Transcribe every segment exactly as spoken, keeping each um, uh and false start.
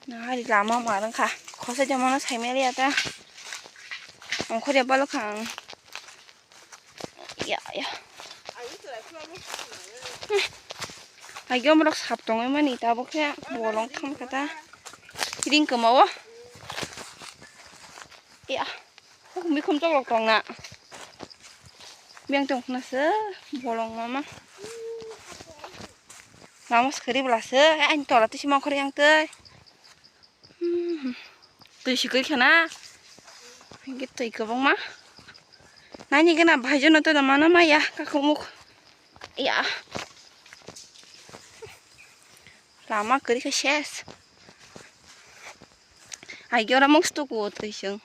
Nahari lama ma wngkha. Khosa jamano saimaliya ta. Ongkhorya balokha ang. Ya, ya. Agi omorok sap tongwi mani tabuk khe bolong thangkha ta. Ring kwmao. Ya. Mikhum choklok tongna. Biyang tong khna se bolong mama. Lama swkari bwla se, ani tola tisi mangkhor yang tei. Hmm. Twi swkari khana. Hingke twi kwbangma. Nani gana bhai jono to mano maya kakumuk. Ya. Lama kwrwi khe ses. Ai, oro mung stuku twi chwng.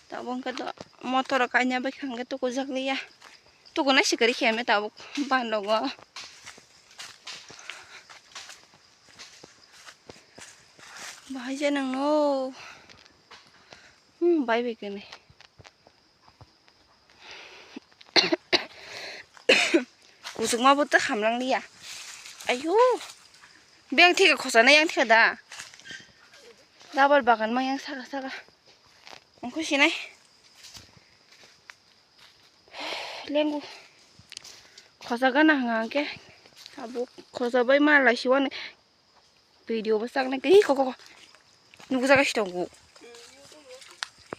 Tabuk hwnkhe to motor kaina bai kha hwnkhe tukujak liya. Tukunai se kwrwi khe tabuk banrogo. Bahai je nangno. Hmm, bai bai kene. Kuchukma bo ta hamlang liya. Ayo. Beng thika khosana yang thika da. Rubber bagan ma yang saka saka. Ang khusi nai. Lengu. Khosa gana hanga ke. Abo khosa bai ma lai siwani. Video bwsak nai tei koko ko. Nukjak si tongo.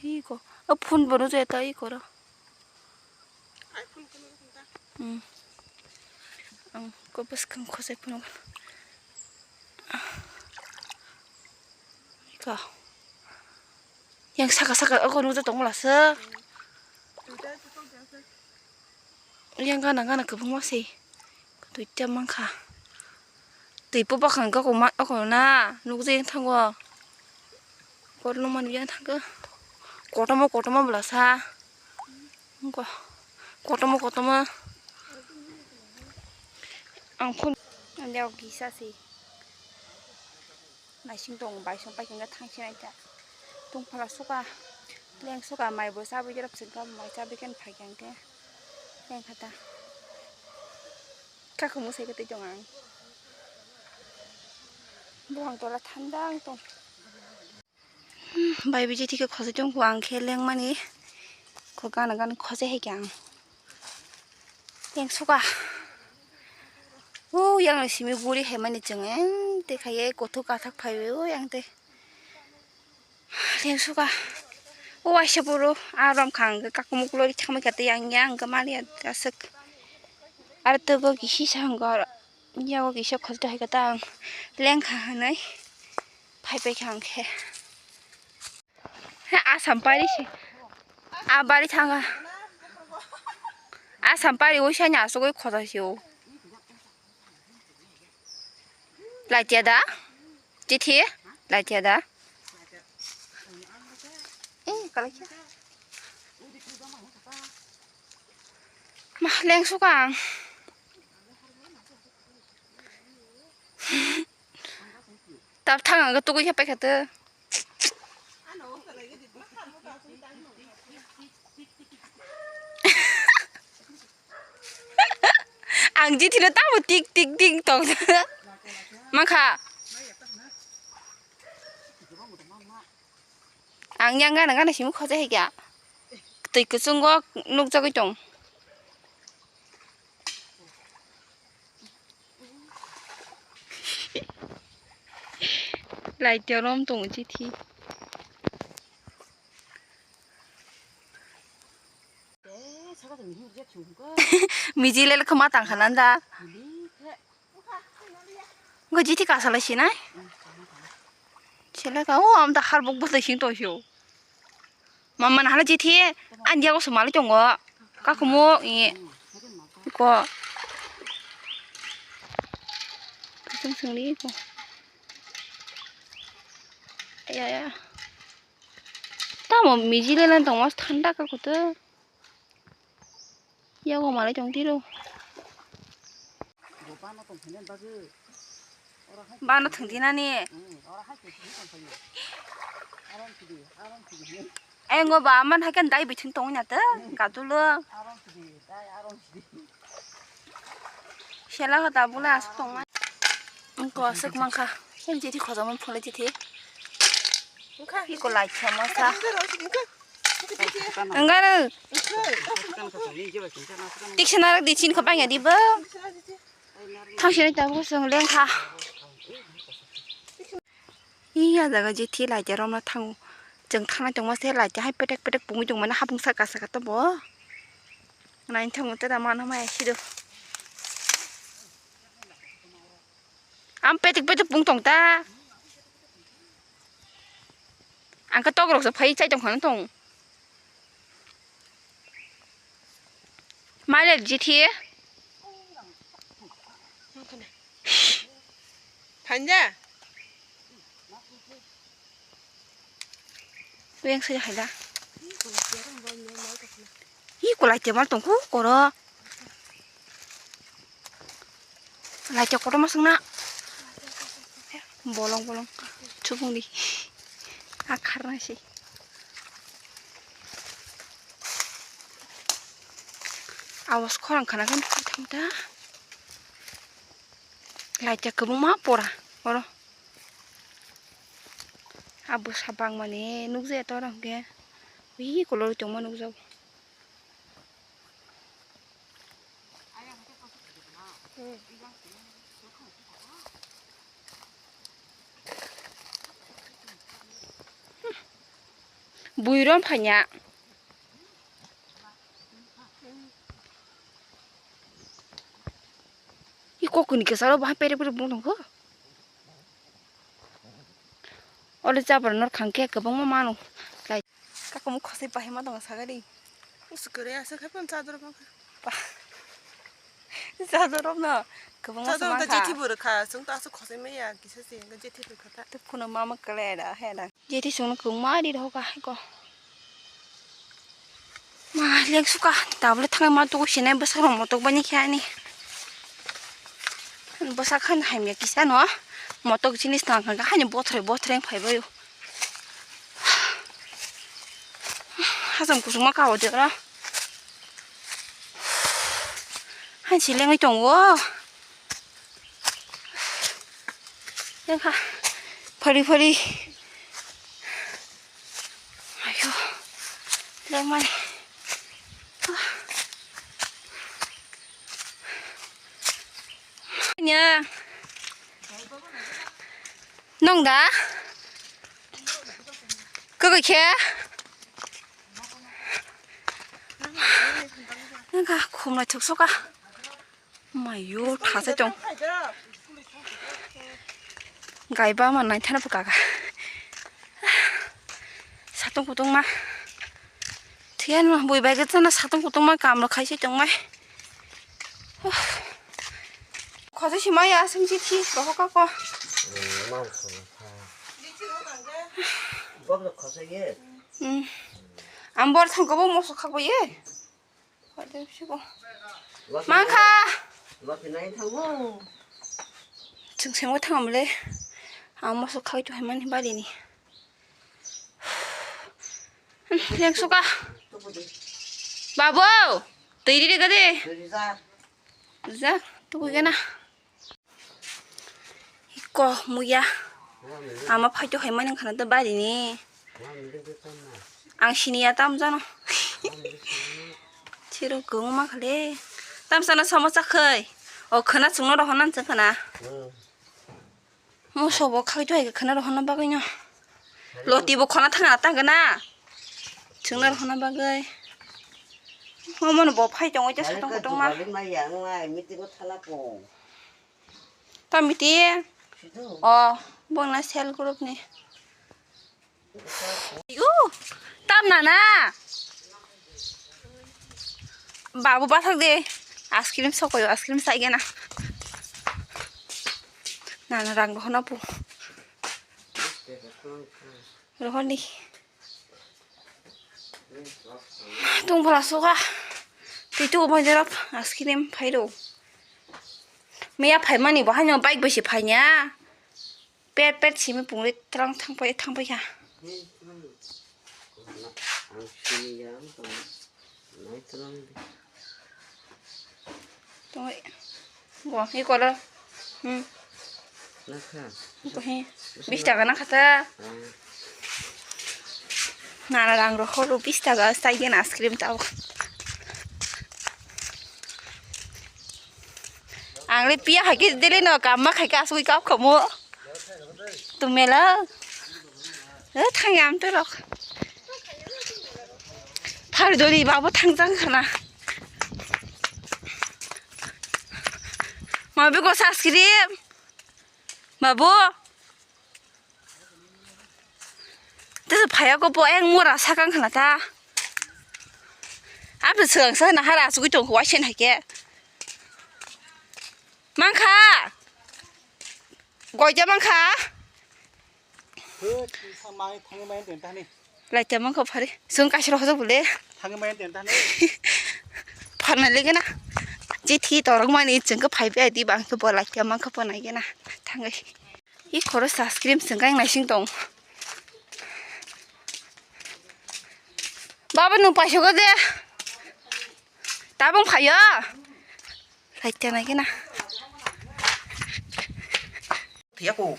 Iko. A phone bo nukjak ta iko ro. Hmm. Ang ko bwskang khosai phone. Iko. Yang saka saka oko nukjak tongo lasa. Yang gana gana kwbangma se. Twi tei mankha. Twi po bakha hwnkhe oko ma-, oko na nukjagwi thango. Korokno manwi yang thangkhe. Kotorma kotorma bwlasa. Wngkha. Kotorma kotorma. Ang phone. Ang kisa se. Naising tong bai song pai khe thang se nai ta. Tong phala suka. Leng suka mai bo chabi jorop sing kha mai chabi khe phai khe. Leng kha ta. Kakhwng mwsai khe twi tong ang. Buphang tola thanda wng tong. Bai biji thike khosoi tong kho ang khe lengmani. Kho gana gana khosoi hai khe ang. Leng suka. O yang simi guri hai mani chwng ang tei khai kothok kathak phai o yang tei. Lengsuka. O waisa boro a rom kha hwnkhe kakumuk lori thangbai kha tei yang ya hwnkhe maliya aswk. Aro teibo kisi sa hwnkhe oro yago kisa khosoi hai khe ta ang lengkha hinwi phaipai kha hwnkhe. He asam pari se. A bari thanga. Asam pari o sani asugwi khoda se o. Laitia da? Chithi? Laitia da? Eh, kalai khe. Ma, leng suka ang. Tap thang ang tugui khe paikha to. Ang jithino tamo tik tik tik tong. Mankha. Ang yang gana gana simi khoja hai kya. Twi kuchungo nukjagwi tong. Laitia rom tong chithi. Miji le khma tang khanan da. Ngo jithi kasa lai sinai. Sele ka o am da har bok bwsai sing to sio. Mama na hala jithi an dia ko sumali tongo. Ka kumo i ko. Kusung sungli ko. Ya ya. Tamo miji le lan tong mas thanda ka kutu. Yago malai tong tiro. Bano thwng dinani. Engo ba man haikhe dai bithing tong na te gadulo. Sela kha da bula asuk tong ma. Engko asuk mankha. Ken jiti khojaman phole jiti. Iko lai khe masa. Enggak no. Tiksa narak di chin kho bangya di bo. Thangsinai tabuk chwng lengkha. Iya jaga jethi laite romna thango. Chwng thangnai tongma se laite hai petek petek pungwi tongmani hapung saka saka to bo. Naini thango tada mano maya sido. Am petek petek pung tong ta. Ang khe tok rok se phai chai tong khana tong. Male jithi. Phanja. Yang saya hai da. Ih, kolai temal tongku koro. Lai te kotorma swngna. Bolong bolong. Chubung di. A kharna si. Awas khorang khana kan thang ta. Lai te kwbangma pora. Oro. Abo sabang mani nukjaya to rang ke. Ui kolor tongma nukjago. Buirom phanya. I kokoni kesaro bahai pere pere bung tongkho. Olo jabra nor khangkhe kwbangma mano. Lai. Kakumu khosai bahai ma tongo sagari. Uskore asa khai pon chador bang. Chador no. Kwbangma chador ta mangkha. Jethi buru kha, sung ta asa khosai maya kisa se ga jethi buru kha ta. Te phunu mama kale da he da. Jethi sung kwbangma ri rok hai ko. Ma leng suka tabule thangai ma tuku sinai bwsarok motok bani khe ani. Bwsa khan hamya kisa no motok jinis tang kha haino bothrai bothrai phai baio. Hacham kusuma kao de oro. Hansi lengwi tongo. Lengkha. Phari phari. Ayo. Lengmani. Nya. Nong da? Koko khe? Nang kha khumlai thuksoka. Mayo thasai tong. Gaiba ma naithana pukaka. Satung kutung ma. Thiyan bui bai gachana satung kutung ma kamlo khaisai tongmai. Khosoi si maya aswng si thi rohor kako. Hmm. Ang bor thang kobo moso khakbo ye. Mangkha. Chwng sengwi thangmle. Ang moso khagwi tongmani barini. Lengsuka. Babu, twi riri gadi. Rijak, tubui gana. Iko muya. Ama phaito hai mani khana to bari ni. Ang sini ya tam jano. Chiro kung ma khale. Tam sana samosa khai. O khana chungno rohon nan chang khana. Moso bo khagwi tongwi khwna rohorna bagwi no. Loti bo khwna thangna tang gana. Chwngno rohorna bagwi. Omo no bo phai tongwi tei satong kotong ma. Ta meeting? O, bo na self group ni. Yu, tam nana. Babu bathak de. Ice cream sokoyo, ice cream saigena. Nana rang rohona pu. Rohoni. Tung phala soka. Twi tu bai derap ice cream phairo. Miya phaimani bo haino bike bai se phainya. Pet pet simi pungwi twlang thangpai thangpai kha. Tongwi. Bo, hi kolo. Hmm. Nakha. Bo hi. Bis taka nakha ta. Ah. Nana rang rok horo bish taka sai gana ice cream tabuk. Ang le piya hai khe dele no kamma khai khe asugwi kap khomo. Tumela. Eh, thang yam to rok. Phar dori babu thang jang khana. Ma bego ice cream. Babu. Tei phaiya ko po eng mura sakang khna ta. Ape swrang sa na hara asugwi tong kho waisen hai khe. Mangkha. Goija mangkha. Hut, sa mai thangwi mai den ta ni. Laita mangkha phari. Swng kaisa rok hojak bole. Thangwi mai den ta ni. Pharna lege na. Chithi torok mani chwng khe phai bai di bang khe bo laita mangkha po nai gena. Thangwi. I khoro ice cream swng kang naising tong. Baba nwng paisok de. Tabung phaio. Laita nai gena. Thiya ko.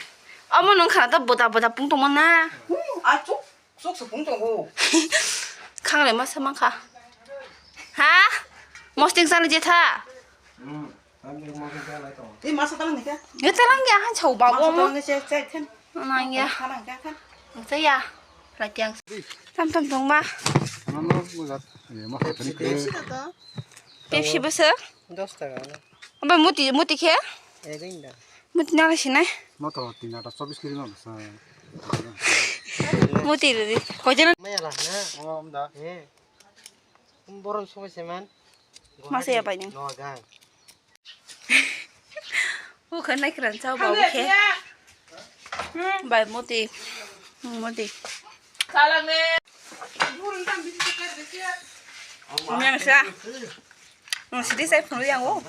Omo nwng khana to boda boda pung tongma na. A chuk chuk se pung tongo. Khangle masa mangkha. Ha? Mosting sale jetha. Hmm. Tei masa talang ni khe? Nge talang ya han chau ba bo mo. Talang se se khen. Nang ya. Talang khe khen. Nang se ya. Latiang. Tam tam tong ba. Mama bulat. Ye masa tani khe. Pepsi bese? Dos taka. Aba muti muti khe? Ering da. Muti nala sinai. Moto tinata chobis kiri ma basa. Muti ri. Kojana. Maya lah na. Oh, om da. Eh. Borok songwi se man. Masa ya bai nang. No gang. Bukha nai kran chao ba bukhe. Hmm, bai moti. Hmm, moti. Miyang sa. Hmm, sidi sai phunui yang o.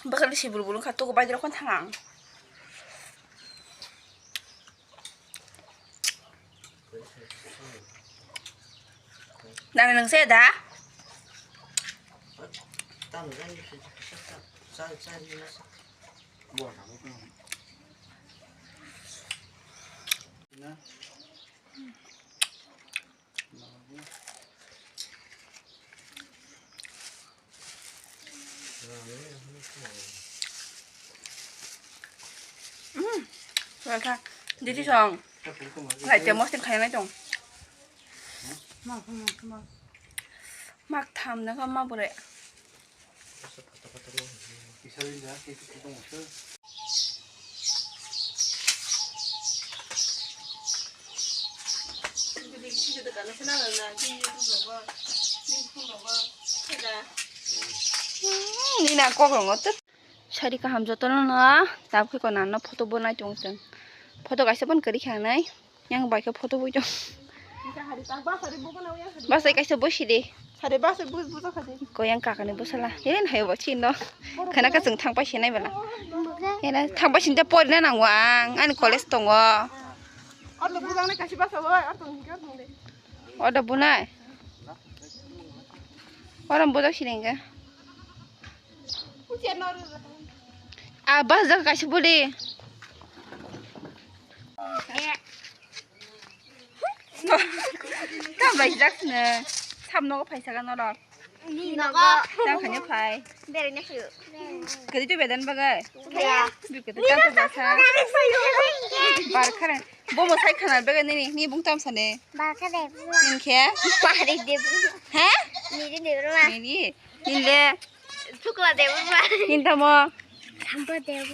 Bakal si bulu bulu kha tuku bai rokon thang ang. Nang nang se da? Didi song. Lai te mosting khainai tong. Mak tham na kha ma bore. Nina kok rongo tut. Sari kaham jotono no tabukhe ko nano photo bo nai tong chwng. Photo kaisa pon kwrwi kha nai. Yang bai khe photo bui tong. Basai kaisa bosi de. Ko yang kakani bosala. Eren hai bo chino. Khana ka chwng thang pai se nai bala. Ena thang pai sinte porina nango ang. Ani college tongo. Ordo bunai. Orom bujak sinengkhe. A bus jaga kaisa budi. Tam bai jak sini. Sam nogo phaisa ga norok. Ni nogo. Tam khani phai. Beri na su. Kadi tu bedan bagai. Ya. Bi kadi tam tu basa. Bar khare. Bo mo sai khana bagai nini ni bung tam sane. Bar khare. Nin khe. Pahari de. Ha? Ni de de. Nini. Ninde. Thukla de buma. Nintamo. Sampa de.